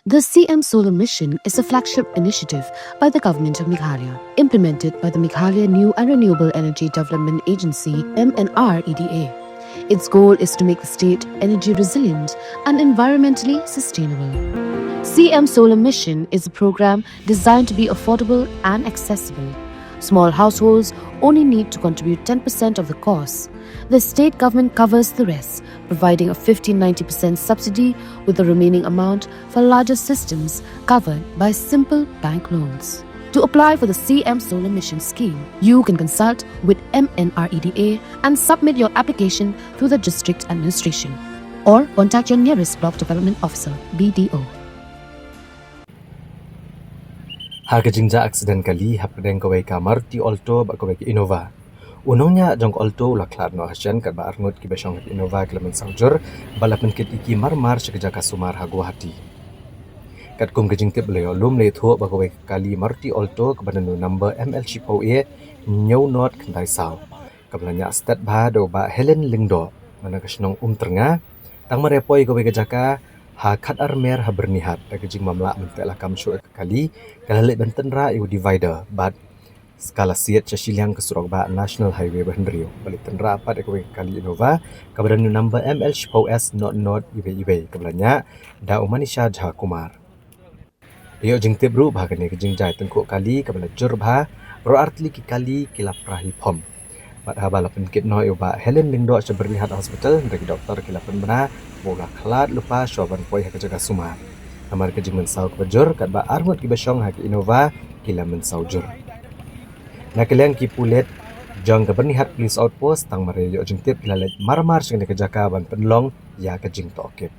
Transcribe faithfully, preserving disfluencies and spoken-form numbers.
The C M Solar Mission is a flagship initiative by the Government of Meghalaya, implemented by the Meghalaya New and Renewable Energy Development Agency, M N R E D A. Its goal is to make the state energy resilient and environmentally sustainable. C M Solar Mission is a program designed to be affordable and accessible. Small households only need to contribute ten percent of the costs. The state government covers the rest, providing a fifty ninety percent subsidy, with the remaining amount for larger systems covered by simple bank loans. To apply for the C M Solar Mission scheme, you can consult with M N R E D A and submit your application through the district administration, or contact your nearest block development officer, B D O. Ha ka jingjia aksiden kali hapdeng kawei ka Maruti Alto bad kawei ka Innova, u nongñiah jong ka Alto u la khlad noh hashen, katba arngut kiba shong ha ka Innova ki la mynsaw jur bad la pynkit ïa ki marmar sha ka jaka sumar ha Guwahati. Katkum ka jingtip ba la ïoh lum, la ïathuh ba kawei ka kali Maruti Alto kaba don u number M L shiphew A hynñiew nod khyndai saw, kaba la ñiah stet bha da u Bah Helen Lyngdoh, na ka shnong Umtyrnga, tang mar ïa poi ïa kawei ka jaka ha Khatarmer ha Byrnihat. Da ka jingmamlah ban teh lakam shuh ïa ka kali, ka la leit ban tynrah ïa u divider bad ka la siat sha shiliang ka surok bah National Highway ba hynriew, bad leit tynrah pat ïa kawei ka kali Innova kaba don u number M L shiphew S nod nod iwei iwei, kaba la ñiah da u Manisha Jhakumar. La ïoh jingtip ruh ba ha kane ka jingjia tyngkhuh kali kaba la jur bha, baroh artylli ki kali ki la pra hi phom. Bad haba la pynkit noh ïa u Bah Helen Lyngdoh sha Byrnihat Hospital, hynrei ki doktor ki la pynbna ba u la khlad lypa shuwa ban poi ha ka jaka sumar. Namar ka jingmynsaw kaba jur, katba arngut kiba shong ha ka Innova ki la mynsaw jur. Na ka liang ki pulit jong ka Byrnihat Police Outpost, tang mar ïa ïoh jingtip ki la leit marmar sha kane ka jaka ban pynlong ïa ka jingtohkit.